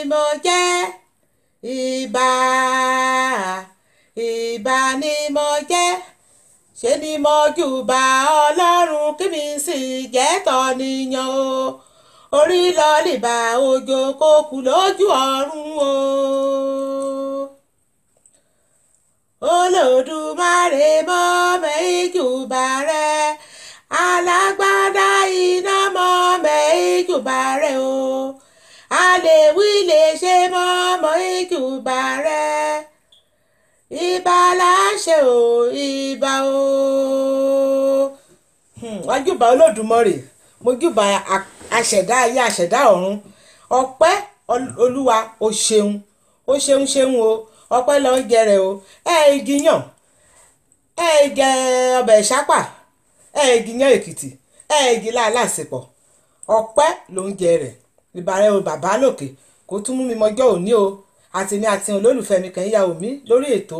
mo jẹ́, ìbà ìbà ni mo jẹ́, ṣe ni mo júbà Ọlọ́run kí mi sì jẹ́ tọ̀nìyàn o, orí lọ lìbà òjò kó kú lójú ọ̀run o. Olódùmarè mọ́ mẹ́jùbà rẹ, alágbádá iná mọ́ mẹ́jùbà rẹ o, a lè wí lè ṣe mọ́ mẹ́jùbà rẹ, ìbà là ṣe o, ìbà o. Wájúbà Olódùmarè, mojúbà aṣẹ̀dá ayé aṣẹ̀dá ọ̀run, ọpẹ́ Olúwa o ṣeun, o ṣeun ṣeun o, ọpẹ́ ló ń jẹrẹ o. Ẹ igi yàn, ẹ jẹ ọbẹ̀ ìṣápà, ẹ igi yàn Èkìtì, ẹ igi láàlásìpọ̀, ọpẹ́ ló ń jẹrẹ. Ìbàrẹ̀ o bàbá lókè kó tún mú mi mọjọ́ òní o, àti mi àti olólùfẹ́ mi kàn yà omi lórí ètò.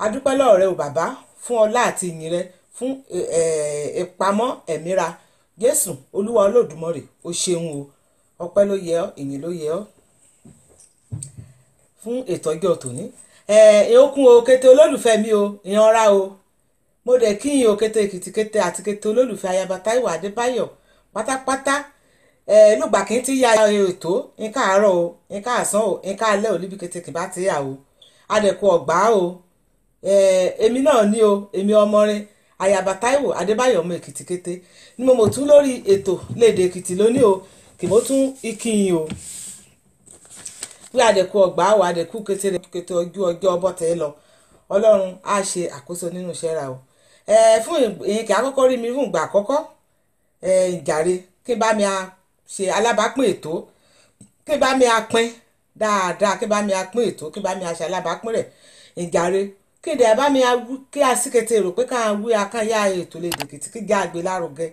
Adúpẹ́ lọ́wọ́ rẹ o bàbá fún ọlá àti ìyìn rẹ, fún ìpamọ́ ẹ̀míra Jésù Olúwa Olódùmarè o ṣeun o, ọpẹ́ ló yẹ ọ́, ìyìn ló yẹ ọ́ fún ètò ọjọ́ tòní. Ìyókùn o kété olólùfẹ́ mi o, ìyanra o, mo dẹ̀ kí yín o kété Èkìtì kété àti kété olólùfẹ́ ayaba Táíwò Adébáyọ̀ pátápátá. Lùgbà kí n ti ya ètò nǹka àárọ̀ o, nǹka àsán o, nǹka alẹ́ o, níbi kété kì bá ti yà o, adẹ̀kù ọ̀gbá o. Èmi náà ní o, èmi ọmọrin ayaba Táíwò Adébáyọ̀ ọmọ Èkìtì kété ni mo mọ̀ tún lórí ètò lédè Èkìtì lónìí o, kì mo tún ikíyin o pé àdẹ̀kù ọ̀gbá o, àdẹ̀kù kété kété ojú ọjọ́ ọbọ̀tẹ́ lọ. Ọlọ́run á ṣe àkóso nínú iṣẹ́ ra o. Fún ìyẹn kí àkọ́kọ́ rí mi fún ìgbà àkọ́kọ́, ìjàre kí n bá mi a ṣe alábàápín ètò, kí n bá mi a pín dáadáa, kí n bá mi a pín ètò, kí n bá mi a ṣe alábàápín rẹ̀, ìjàre kí n dẹ̀ bá mi a wí, kí a sì kété rò pé ká wí akáyà ètò lédè Èkìtì kí já gbé lárugẹ,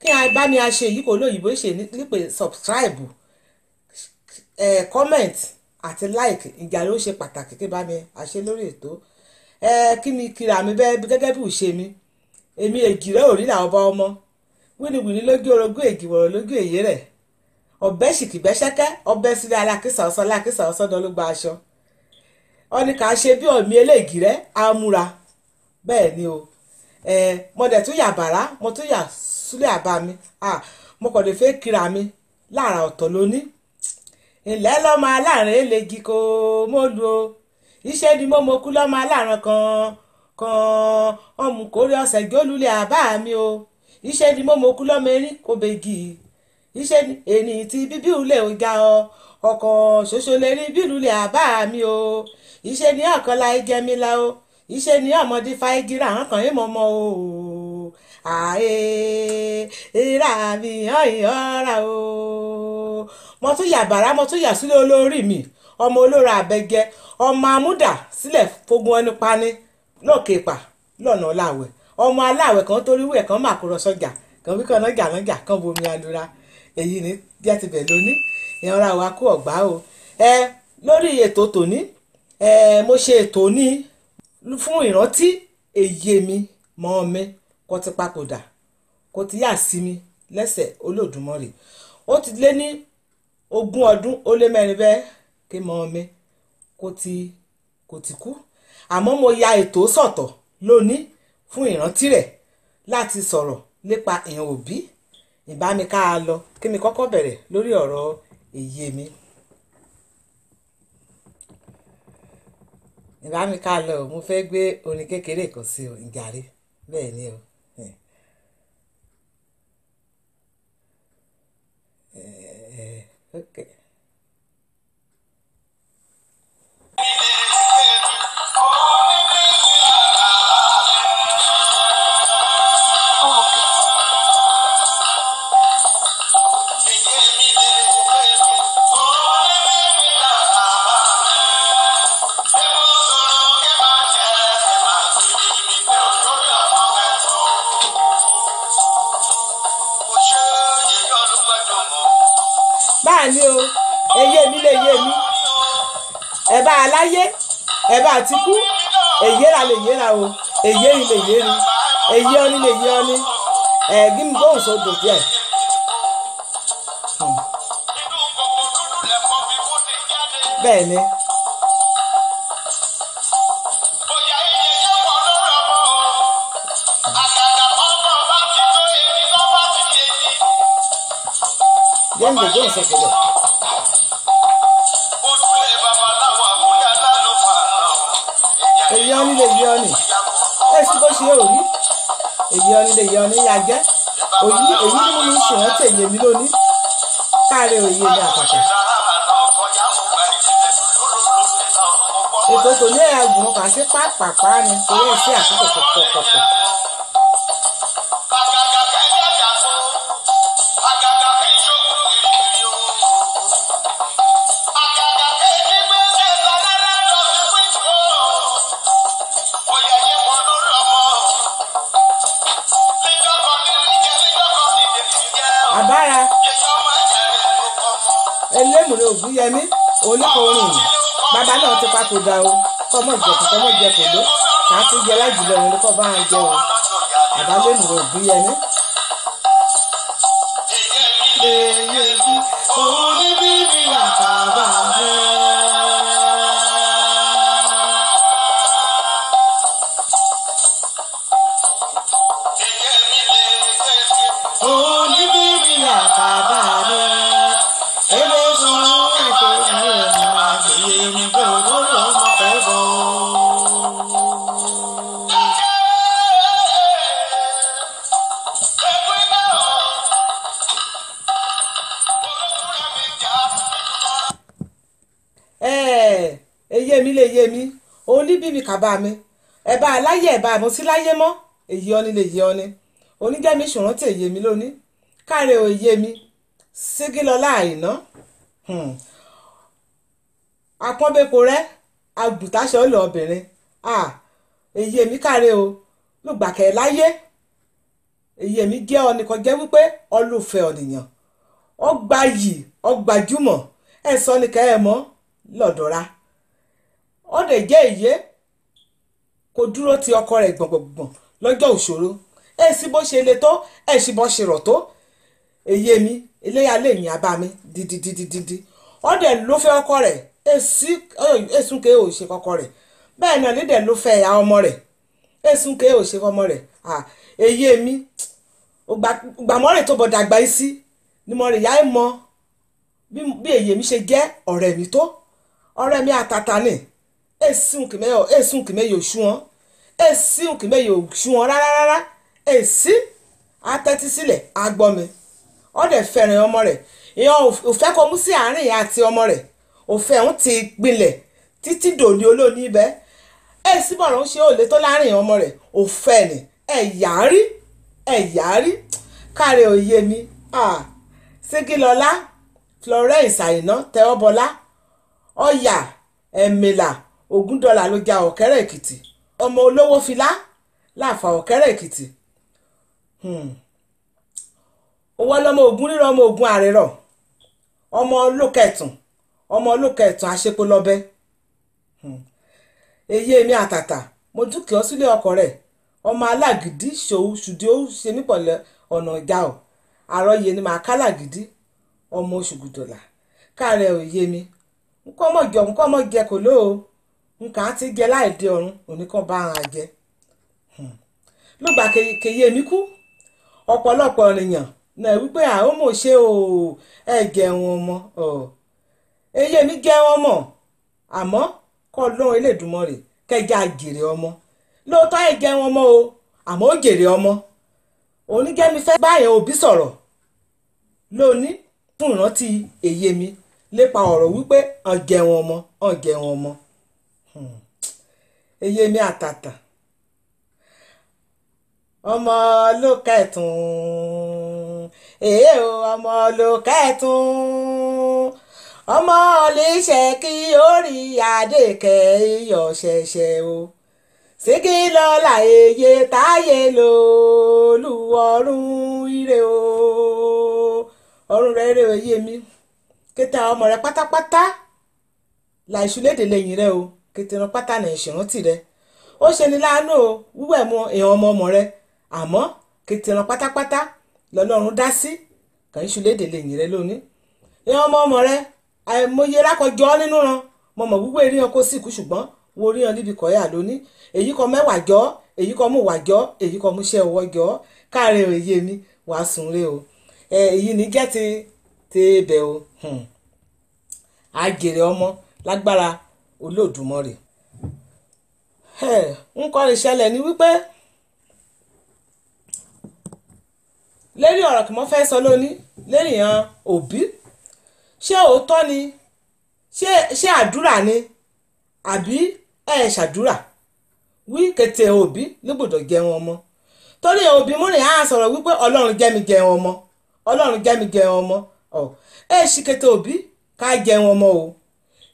kí a bá mi a ṣe èyí kò lóyìnbó ṣe nípe subscribe, comment àti like, ìjàre ó ṣe pàtàkì kí bá mi a ṣe lórí ètò. Kí mi kira mi bẹ́ẹ̀ gẹ́gẹ́ bí ìṣe mi, èmi èjìrẹ́ òrí làwọn ọba ọmọ wíníwíní lójú orogún èjìwọ̀rọ̀ lójú èyí rẹ̀, ọ̀bẹ ṣìkìbẹ́ṣẹ́kẹ́ ọbẹ̀ sílẹ̀ alákìsà ọ̀sán alákìsà ọ̀sán ló gba aṣọ ọ̀ní kà á ṣe bí ọ̀mí eléègì rẹ̀ á múra bẹ́ẹ̀ ni o. Mo dẹ̀ tún yà bàrá, mo tún yà súlẹ̀ àbá mi, mo kàn lè fẹ́ kira mi lára ọ̀tọ̀ lóní. Ilẹ̀ lọ́mọ aláàrin elégi kò mọ́lu o, iṣẹ́ ni mo mokú lọ́mọ aláàrin kan kan ọmú kórè ọ̀sẹ̀ jólulẹ̀ àbá mi o, iṣẹ́ ni mo mokú lọ́mọ erin kò bègì, iṣẹ́ ni ẹni tí bíbí ulẹ̀ ò ga ọ, ọkọ̀ ṣoṣo lè rí bílù lè àbá mi o, iṣẹ́ ni ọ̀kan la jẹ mi la o, iṣẹ́ ni ọmọdé fa igi ra hàn kàn yín mọ́mọ́ o, àì ìrà mi hàn ìhọ́ra o. Mo tún yà bàrá, mo tún yà sílẹ̀ olórí mi, ọmọ olóra àbẹ̀gẹ, ọmọ amúdà sílẹ̀ fogun ẹnu pani lókè pa lọ́nà láwẹ̀, ọmọ aláwẹ̀ kan torí wẹ̀ kan máa kó lọ sọ́jà kan wí kan nájà nájà kan bomi alura. Èyí ni díẹ̀ ti bẹ̀ lóní ìyanra wa kú ọ̀gbá o. Lórí ètò tòní, mo ṣe ètò ní fún ìrántí èyí mi mọ́ mi kó ti papòdà, kó ti yà sí mi lẹ́sẹ̀ Olódùmarè. Ó ti lé ní 20 ọdún ó lé mẹ́rin bẹ́ẹ̀ kí mọ́ mi kó ti kú, àmọ́ mo ya ètò sọ̀tọ̀ lónìí fún ìrántí rẹ̀ láti sọ̀rọ̀ nípa ìhàn òbí. Ìbá mi ká a lọ kí mi kọ́kọ́ bẹ̀rẹ̀ lórí ọ̀rọ̀ èyí mi. Ìbá mi ká lọ, mo fẹ́ gbé orin kékeré kan sí o, ìjàre bẹ́ẹ̀ ni o. Okay. Báà ni o, èyí èmi lè yé mi, ẹ bá a láyé, ẹ bá a ti kú, èyí ra lè yéra o, èyí rí lè yé rí, èyí ọní lè yé ọní. Ẹ gí mi gbóhùn sódò díẹ̀. Bẹ́ẹ̀ ni. Yẹ́n lè gbóhùn sókè lọ. Èyí ọ́ nílé yí ọ́ nì. Èsì bó ṣe ò rí. Èyí ọ́ nílé yí ọ́ ní ya jẹ́. Èyí ní mú mi ṣèrántí èyí mi lónìí. Káàárẹ̀ òye mi àtàtà. Ètò tòní ẹ̀ àgùn kà sí pàápàá ni torí ẹ̀ sí àkókò pọ̀pọ̀pọ̀. Àbára Elémùrè Ògúnyẹmí oníkọrin ìlú bàbá náà ti papòdà o, kọ́mọ ìjẹ̀kù kọ́mọ ìjẹ̀kù ló kà á ti jẹ lájùlọ òun ló kọ́ bá wọn jẹ o, bàbá Lémùrè Ògúnyẹmí. Òun ní bíbí àkàbà rẹ̀. Òun ní bíbí àkàbà rẹ̀. Èlé fún àṣẹ àwọn àgbèyé ní pé olórí ọmọ fẹ́ bọ̀. Èyí mi lè yé mi, òun ní bíbí kàbá mi, ẹ̀bá aláyé ẹ̀bá àmọ́ sí láyé mọ́, èyí ọ́ni lè yé ọ́ni. Oníjẹ́mi ṣòrántí èyí mi lónìí, káre òye mi, Ségilọ́lá Àìná. Apọ́nbépo rẹ́, agùntàṣọ lọ obìnrin. Èyí mi káre o, lùgbàkẹ́ láyé. Èyí mi jẹ́ ọnìkan jẹ́ wípé ọlùfẹ́ ọ̀nìyàn. Ó gbayì, ó gbajúmọ̀, ẹ̀ sọ ní kẹ́ ẹ mọ́ lọ́dọ̀ra. Ó dẹ̀ jẹ́ èyí kò dúró ti ọkọ rẹ̀ gbọ̀ngbọ̀ngbọ̀n lọ́jọ́ òṣòro. Ẹ̀ sì bó ṣe le tó, ẹ̀ sì bó ṣe rọ̀ tó. Èyí mi, eléyà lè yìn abá mi dídídídídí. Ó dẹ̀ ló fẹ́ ọkọ rẹ̀, èsùn ké ò ṣe kọkọ rẹ̀. Bẹ́ẹ̀ náà nídẹ̀ ló fẹ́ ìyá ọmọ rẹ̀, èsùn ké ò ṣe ọmọ rẹ̀. Èyí mi, gbàmọ́rẹ̀ tó bọ̀ dàgbà yìí sí ni mo rè yá ẹ̀ mọ bí èyí mi ṣe jẹ́ ọ̀rẹ́ mi tó. Ọ̀rẹ́ mi àtàtà ni, èsùn kìmẹ́ yóò ṣú wọn, èsùn kìmẹ́ yóò ṣú wọn rárá rárá. Èsì atẹ́tí sílẹ̀ agbọ́ mi. Ó dẹ̀ fẹ́ràn ọmọ rẹ̀. Ìyẹn ò fẹ́ kó mú sí àárín ìyá àti ọmọ rẹ̀. Òfẹ́ ń ti gbilẹ̀ títí dòní olóní ibẹ̀. Èsì bọ̀rọ̀ ń ṣe òlé tó láàrin ọmọ rẹ̀. Òfẹ́ ni ẹ̀yà rí, ẹ̀yà rí. Káre òye mi. Ségilọ́lá Florence Àìná Tẹ́wọ́bọlá Ọ̀yà Ẹ̀mìlà Ògúndọ̀là ló ja Ọ̀kẹ́rẹ́ Èkìtì. Ọmọ olówó filá láàfà Ọ̀kẹ́rẹ́ Èkìtì. Owó ọlọ́mọ Ògún rírọ̀, ọmọ Ògún àrírọ̀, ọmọ olókẹ̀tùn, ọmọ olókẹ̀tùn àṣepolọ́bẹ. Èyí èmi àtàtà mo dúkìá sílé ọkọ rẹ̀, ọmọ alágídí ṣòwò ṣùdí ó ṣe mí pọ̀lẹ́ ọ̀nà ìjà ọ̀. Àròyé ni màá kálàgídí ọmọ oṣù gùdọ̀là. Káàrẹ̀ òye mi, nǹkan ọmọ jẹ, nǹkan ọmọ jẹ kò lóo, nǹkan á ti jẹ láì dé ọ̀run, òní kan bá ara jẹ. Lùgbà kèye mi kú, ọ̀pọ̀lọpọ̀ ènìyàn náà wípé àwọn ọmọ ṣe o, ẹ jẹun ọmọ. Èyí mi jẹun ọmọ, àmọ́ kọ́ lóhun Elédùmarè kẹjá jèrè ọmọ. Lóòótọ́ ẹ jẹun ọmọ o, àmọ́ ó jèrè ọmọ. Oníjẹ́mi fẹ́ báyẹn òbí sọ̀rọ̀ lónìí fún ìrántí èyí mi lépa ọ̀rọ̀ wípé ọ̀n jẹun ọmọ, ọ̀n jẹun ọmọ. Èyí mi àtàtà. Ọmọ lókẹ̀tún, èé o, ọmọ lókẹ̀tún. Ọmọ olùṣẹ́ kí orí Adékẹ́ iyọ̀ ṣẹ̀ṣẹ̀ o. Ségilọ́lá èyí táyé lòlú ọ̀run ire o. Ọ̀run rẹ̀ ire o èyí mi. Kété àwọn ọmọ rẹ̀ pátápátá láìṣúlédè lẹ́yìn rẹ o. Kété wọn pátá ní ìṣèrántí rẹ. Ó ṣe ni láàánú o, wíwẹ̀ mọ èèyàn ọmọ ọmọ rẹ. Àmọ́ kété wọn pátápátá lọ́lọ́run dá sí kàn ń ṣúlédè lẹ́yìn rẹ lónìí. Èèyàn ọmọ ọmọ rẹ Àìmọye lákọjọ́ nínú ran mo mọ̀ wípé rí wọn kó sì kú ṣùgbọ́n wo rí wọn níbi kọ́yà lóní èyí kọ mẹ́wàá jọ èyí kọ mú wà jọ èyí kọ mú iṣẹ́ ọwọ́ jọ káàárẹ̀ òye mi wàá sùn rè o. Èyí ní jẹ́ ti tebẹ̀ o. Àjèrè ọmọ lágbára Olódùmarè. Nǹkan ìṣẹ̀lẹ̀ ni wípé lérí ọ̀rọ̀ kí mo fẹ́ sọ lónìí lérí yan òbí ṣé òótọ́ ni ṣé àdúrà ni àbí ẹ ṣàdúrà wí kété òbí ló gbọ́dọ̀ jẹun ọmọ torí òbí múrin á sọ̀rọ̀ wípé Ọlọ́run jẹ́ mi jẹun ọmọ Ọlọ́run jẹ́ mi jẹun ọmọ ẹ ṣì kété òbí ká jẹun ọmọ o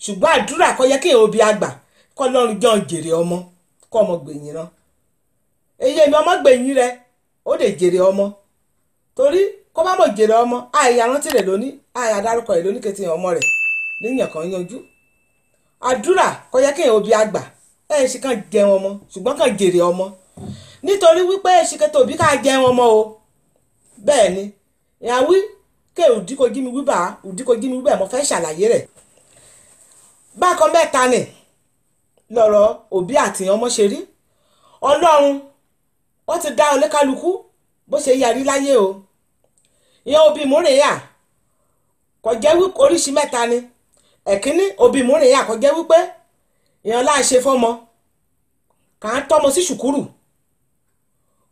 ṣùgbọ́n àdúrà kò yẹ kí òbí àgbà kọ́ Ọlọ́run jẹun jèrè ọmọ kọ́ ọmọ gbẹ̀yìn rán èyí èmi ọmọ gbẹ̀yìn rẹ ó lè jèrè ọmọ torí kó bá mọ̀ jèrè ọmọ àìyá rántí rẹ̀ lóní àìyá dárúkọ rẹ̀ lóní kété ọmọ rẹ̀ níyàn kan yanjú àdúrà kò yẹ kí òbí àgbà ẹ ṣì kàn jẹun ọmọ ṣùgbọ́n kàn jèrè ọmọ nítorí wípé ẹ ṣì kẹtẹ òbí ká jẹun ọmọ o bẹ́ẹ̀ ni ìyàwó ké òdí kò jí mi wíbà òdí kò jí mi wíbà mo fẹ́ ṣàlàyé rẹ̀ bákan mẹ́ta ni lọ́rọ̀ òbí àti ọmọ ṣe rí. Ọlọ́run ó ti dá oníkálukú bó ṣe yarí láyé o ìyẹn òbí múrin yà kò jẹ́ wípé oríṣi mẹ́ta ni. Ẹ̀kíní òbí múrin yà kò jẹ́ wípé ìyẹn láṣẹ fọ́mọ kà á tọ́mọ sí ṣùkúrù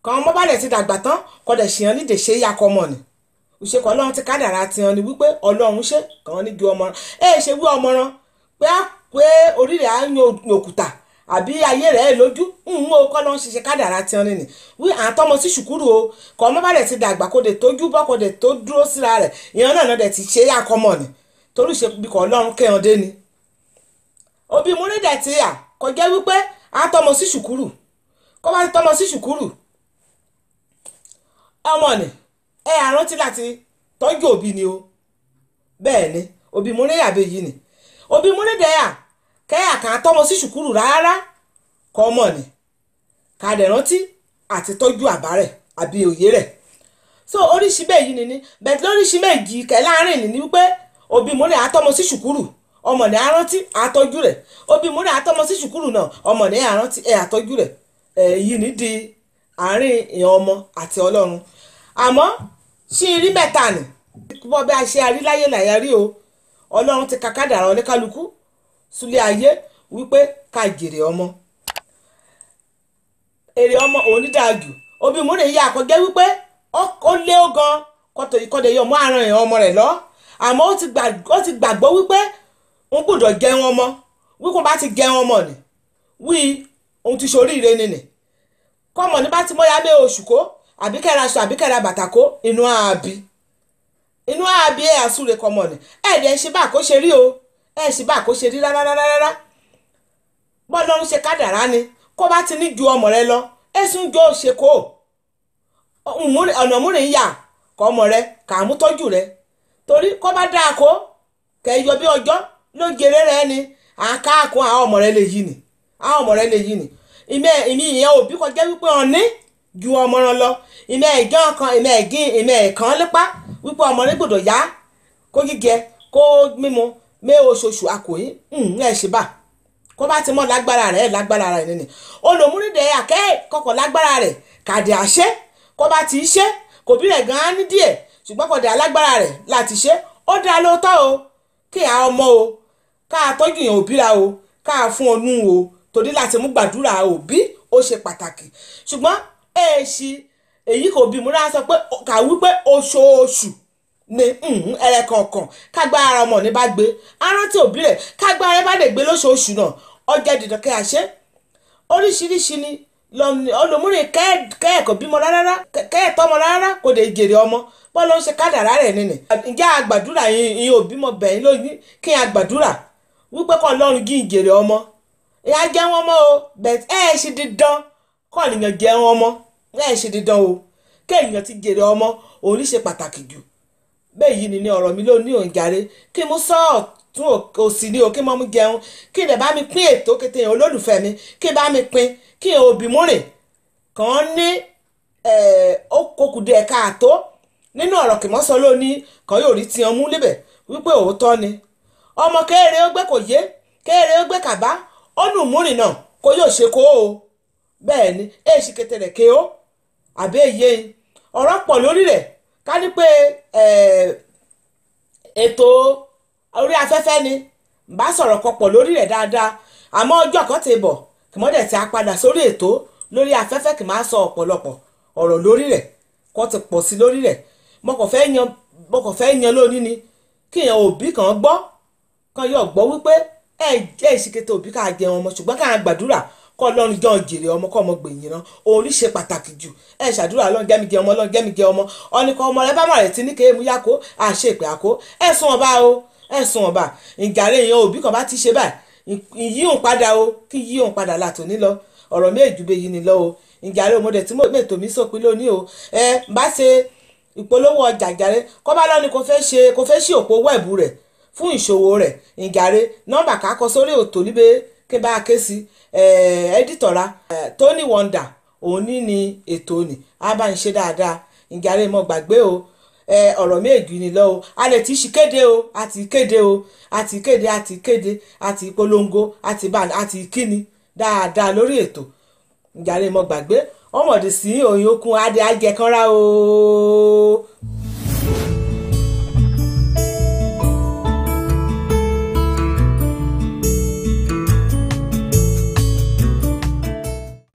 kà ọmọ bá dẹ̀ ti dàgbà tán kò dẹ̀ ṣìyàn nídìí ṣe é yakọ ọmọ ni òṣèkọ Ọlọ́run ti kádàrá tiwọn ni wípé Ọlọ́run ṣe kàn án ní ju ọmọ ẹ ṣe wí ọmọ rán pé á pé orí rẹ̀ á yan òkúta àbí ayé rẹ̀ lójú ń wo kọ́ ló ń ṣiṣẹ́ kádàrá tiwọn ni wí à ń tọ́mọ sí ṣùkúrù o kọ́ ọmọ bá dẹ̀ ti dàgbà kó dẹ̀ tójú bọ́ kó dẹ̀ tó dúró síra rẹ̀ ìyẹn náà dẹ̀ ti ṣe é akọmọ ni torí ṣe bí kọ́ Ọlọ́run kẹ́hàn dé ni. Òbí múrídẹ̀ ti yà kò jẹ́ wípé à ń tọ́mọ sí ṣùkúrù kọ́ bá ti tọ́mọ sí ṣùkúrù ọmọ ni ẹ àrántí láti tọ́jú òbí ni o bẹ́ẹ̀ ni òbí múrídẹ̀ àbẹ̀ yìí ni òbí múrídẹ̀ yà kẹ́yà kà á tọ́mọ sí ṣùkúrù rárá kọ́ ọmọ ni ká dẹ̀ rántí àti tọ́jú àbá rẹ̀ àbí òye rẹ̀ so oríṣi bẹ́ẹ̀ yìí ni bẹ́ẹ̀ lóríṣi méjì kẹ́ láàrin ni wípé òbí múrídẹ̀ àtọ́mọ sí ṣùkúrù ọmọ ní àrántí àtọ́jú rẹ̀ òbí múrídẹ̀ àtọ́mọ sí ṣùkúrù náà ọmọ ní àrántí ẹ̀ àtọ́jú rẹ̀ èyí ni di àárín ìyẹn ọmọ àti Ọlọ́run àmọ́ ṣí rí mẹ́ta ni bọ́ bí a ṣe àríláyé làyà rí o Ọlọ́run ti ka kádàrá oníkálukú súlé ayé wípé ká jèrè ọmọ èrè ọmọ òun ní dáa jù òbí múrin yà kọjá wípé ó lé ó gan kọtò ìkọdẹ yọ mọ àrùn ìyẹn ọmọ rẹ̀ lọ àmọ́ ó ti gbàgbọ́ wípé òun gbọ́dọ̀ jẹun ọmọ wípé bá ti jẹun ọmọ ni wí òun ti ṣoríire ni nì kọ́mọ ní bá ti mọ́ya mé oṣù kó àbí kẹ́ra aṣọ àbí kẹ́ra bàtà kó inú àbí inú àbí ẹ̀ àsúre kọ́mọ ni ẹ̀ẹ́dẹ̀ ṣe bá kó ṣe rí o ẹ̀ ṣe bá kó ṣe rí rárá rárá bọ́lọ́run ṣe kádàrá ni kó bá ti ní ju ọmọ rẹ lọ ẹ̀sùn jọ ṣe kó ọ̀nà múrin yà kọ́ ọmọ rẹ kà á mú tọ́jú rẹ torí kó bá dáa kó kẹ́ yọ bí ọjọ́ ló jèrè rẹ ni àkáàkùn àwọn ọmọ rẹ lè yí ni àwọn ọmọ rẹ lè yí ni ìmẹ̀ ìmí ìyẹn òbí kọjá wípé ọ̀ní ju ọmọ rẹ lọ ìmẹ̀ ìjọ kan ìmẹ̀ ìgín ìmẹ̀ ìkan lépa wípé ọmọ rẹ gbọ́dọ̀ yá kó jíjẹ kó mímu mé oṣooṣù àkòyí ẹ̀ ṣe bá kó bá ti mọ́ lágbára rẹ̀ lágbára rẹ̀ nìyí olùmúrídẹ̀ àkẹ́ kọkọ̀ lágbára rẹ̀ kàdé àṣẹ kó bá ti ṣe kò bí rẹ̀ gan-an ní díẹ̀ ṣùgbọ́n kò dé alágbára rẹ̀ láti ṣe ó dá lóòótọ́ o kí a ọmọ o ká a tọ́jú yẹn òbí ra o ká a fún ọnú o torí láti mú gbàdúrà òbí ó ṣe pàtàkì ṣùgbọ́n èèṣì èyí kò bí múra sọ pé kà wípé oṣooṣù ni ẹrẹ kọ̀ọ̀kan kágbá ara ọmọ ní bá gbé arántí òbí rẹ̀ kágbá ara bá lè gbé lóṣooṣù náà ọjà dídàn kẹ́ àṣẹ oríṣiríṣi ni olùmúrin kẹ́ẹ̀kọ́ bímọ rárá kẹ́ẹ̀tọ́mọ rárá kò lè jèrè ọmọ bọ́ ló ń ṣe kádàrá rẹ̀ nìyí ǹjẹ́ àgbàdúrà yín òbí mọ bẹ̀yìn lóyún kí n àgbàdúrà wípé kọ́ ọlọ́run kí n jèrè ọmọ ìyá jẹ́ wọn mọ́ o bẹ̀t ẹ̀ ṣe dídán kọ́ ènìyàn jẹ́ wọn mọ́ ẹ̀ ṣe dídán o kéèyàn ti jèrè ọmọ òun ní ṣe pàtàkì jù bẹ́ẹ̀ yìí ni ní ọ̀rọ̀ mi ló ní òǹjàre kí mo sọ ọ̀tún òsì ní o kí mo mú jẹun kí ilẹ̀ bá mi pín ètò kété yẹn olólùfẹ́ mi kí bá mi pín kí òbí múrìn kàn ní okòkùdé ẹ̀ka àtó nínú ọ̀rọ̀ kìmọ́sọ lónìí kan yóò rí tiwọn mú níbẹ̀ wípé òótọ́ ni Ọmọ kéèrè ó gbé kò yé kéèrè ó gbé kàbá ó nù múrìn náà kó yóò ṣe kó o. Bẹ́ẹ̀ ni èsì kété rẹ̀ ké o àbí èyí ọ̀rọ̀ pọ̀ lórí rẹ̀. Ká ní pé ètò orí afẹ́fẹ́ ni bá sọ̀rọ̀ kan pọ̀ lórí rẹ̀ dáadáa, àmọ́ ọjọ́ kan ti bọ̀ kì mọ́dẹ̀ tí a padà sórí ètò lórí afẹ́fẹ́ kì máa sọ ọ̀pọ̀lọpọ̀ ọ̀rọ̀ lórí rẹ̀ kó ti pọ̀ sí lórí rẹ̀. Mo kàn fẹ́ yan lónìí ni kí èèyàn òbí kan gbọ́ kan yóò gbọ́ wípé ẹ jẹ́ ìṣìkètò òbí ká jẹun ọmọ, ṣùgbọ́n ká gbàdúrà kọ́ Ọlọ́run jọ jèrè ọmọ kọ́ ọmọ gbèyìn náà òun ní ṣe pàtàkì jù. Ẹ ṣàdúrà Ọlọ́run jẹ́mi jẹ ọmọ, Ọlọ́run jẹ́mi jẹ ọmọ. Ọ̀nìkan ọmọ rẹ bá má rẹ̀ tí ní kéémù yá kó àṣẹ ìpè àkó ẹ̀sùn ọba o, ẹ̀sùn ọba. Ìjàre èèyàn òbí kan bá ti ṣe báyìí ìyí òun padà o, kí yí òun padà látòní lọ. Ọ̀rọ̀ méjì bẹ́ẹ̀ yìí ni lọ o. Ìjàre òmòdè tí mètò mi sópin lónìí o. Ẹ bá ṣe ìpolówó ọjà jàre kọ́ bá lọ́ni kò fẹ́ ṣe kò fẹ́ ṣí òpó wẹ́ẹ̀bù rẹ̀ fún ìṣòwò rẹ̀. Ìjàre nọ́mbà kákọ sórí òtò níbẹ̀ kí n bá a ké sí ẹ́dítọ̀ra Tony Wonder òun ní ni ètò ni a bá ń ṣe dáadáa. Ìjàre mo gbàgbé o, ọ̀rọ̀ méjì ni lọ o. A lè ti ṣì kéde o, a ti kéde o, a ti kéde, a ti kéde, a ti polongo, a ti bá a ti kíni dáadáa lórí ètò. Ìjàre mo gbàgbé ọmọdé sí òyìn okun adé ajẹkanra o.